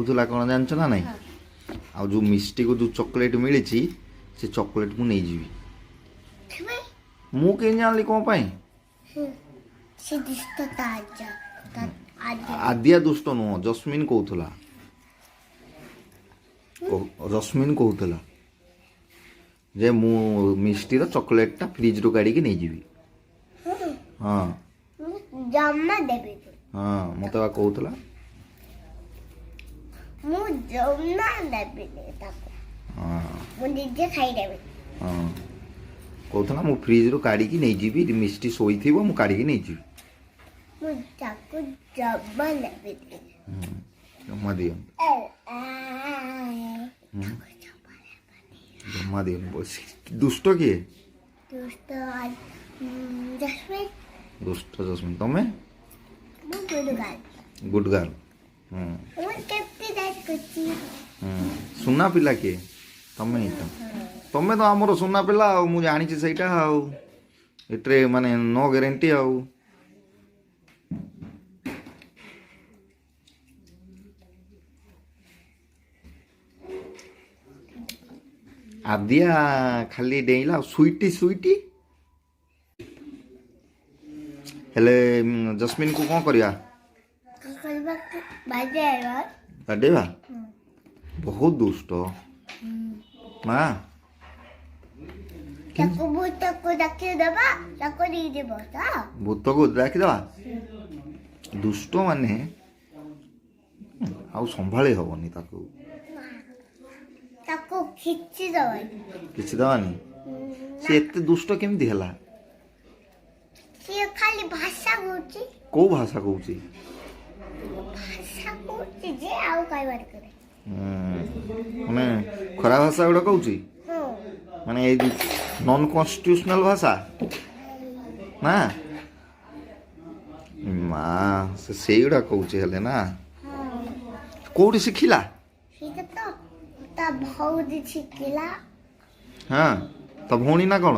କହୁଥିଲା କ'ଣ ଜାଣିଛ ନା ନାଇଁ? ଆଉ ଯେଉଁ ମିଷ୍ଟିକୁ ଯେଉଁ ଚକୋଲେଟ୍ ମିଳିଛି, ସେ ଚକୋଲେଟ୍ ମୁଁ ନେଇଯିବି। ମୁଁ କେମିତି ଜାଣିଲି କ'ଣ ପାଇଁ? ସେ ଦୁଷ୍ଟତା ଆଜା ଆଜି। ଆଦିଆ ଦୁଷ୍ଟ ନୁହଁ, ଜସ୍ମିନ କହୁଥିଲା। ଜସ୍ମିନ କହୁଥିଲା ଯେ ମୁଁ ମିଷ୍ଟିର ଚକୋଲେଟଟା ଫ୍ରିଜରୁ କାଢ଼ିକି ନେଇଯିବି। ହଁ। ମୁଁ ଜମା ଦେବିନି। ହଁ, ମୋତେ ବା କହୁଥିଲା। ମୁଁ ଜମା ଦେବିନି ତାକୁ। ମୁଁ ନିଜେ ଖାଇଦେବି। ହଁ, କହୁଥିଲା ମୁଁ ଫ୍ରିଜରୁ କାଢ଼ିକି ନେଇଯିବି, ମିଷ୍ଟି ଶୋଇଥିବ, ମୁଁ କାଢ଼ିକି ନେଇଯିବି। ମୁଁ ତାକୁ ଜମା ଦେବିନି। ଜମା ଦିଅନି। ଏ, ଆ, ତାକୁ ଜମା ଦେବିନି। ଜମା ଦିଅନି। ଦୁଷ୍ଟ କିଏ? ଦୁଷ୍ଟ ଜସ୍ମିନ। ଦୁଷ୍ଟ ଜସ୍ମିନ। ତମେ? ମୁଁ ଗୁଡ୍ ଗାର୍ଲ। Good girl. ହୁଁ। ମୁଁ କେତେ ଡାନ୍ସ କରୁଛି। ହୁଁ, ସୁନା ପିଲା କିଏ? ତମେ ହିଁ ତ, ତମେ ତ ଆମର ସୁନା ପିଲା ଆଉ ମୁଁ ଜାଣିଛି ସେଇଟା। ଆଉ ଏଥିରେ ମାନେ ନୋ ଗ୍ୟାରେଣ୍ଟି ଆଉ। ଆଦିଆ ଖାଲି ଡେଇଁଲା ଆଉ ସୁଇଟି ସୁଇଟି। ହେଲେ ଜସ୍ମିନକୁ କ'ଣ କରିବା? କଣ କରିବା? ବାଜେଇବା। ବାଡେଇବା? ବହୁତ ଦୁଷ୍ଟ ମା। ତାକୁ ଭୂତକୁ ଡାକିଦେବା, ତାକୁ ଦେଇଦେବ ତ। ଭୂତକୁ ଡାକିଦେବା। ଦୁଷ୍ଟ ମାନେ ଆଉ ସମ୍ଭାଳି ହବନି ତାକୁ। ତାକୁ ଖିଚି ଦେବାନି। କିଛି ଦେବାନି। ସେ ଏତେ ଦୁଷ୍ଟ କେମିତି ହେଲା? ସିଏ ଖାଲି ଭାଷା କହୁଛି। କୋଉ ଭାଷା କହୁଛି? ଭାଷା କହୁଛି ଯେ ଆଉ କହିବାର କରେ। ମାନେ ଖରାପ ଭାଷା ଗୁଡ଼ା କହୁଛି? ହଁ। ମାନେ ଏଇ ନନ୍ କନଷ୍ଟିଟ୍ୟୁସନାଲ ଭାଷା ନା ମା, ସେ ସେଇଗୁଡ଼ା କହୁଛି ହେଲେ ନା? ହଁ। କୋଉଠି ଶିଖିଲା? ସେଇଟା ତ ତା ଭଉଣୀ ଶିଖିଲା। ହଁ, ତା ଭଉଣୀ ନା କ'ଣ?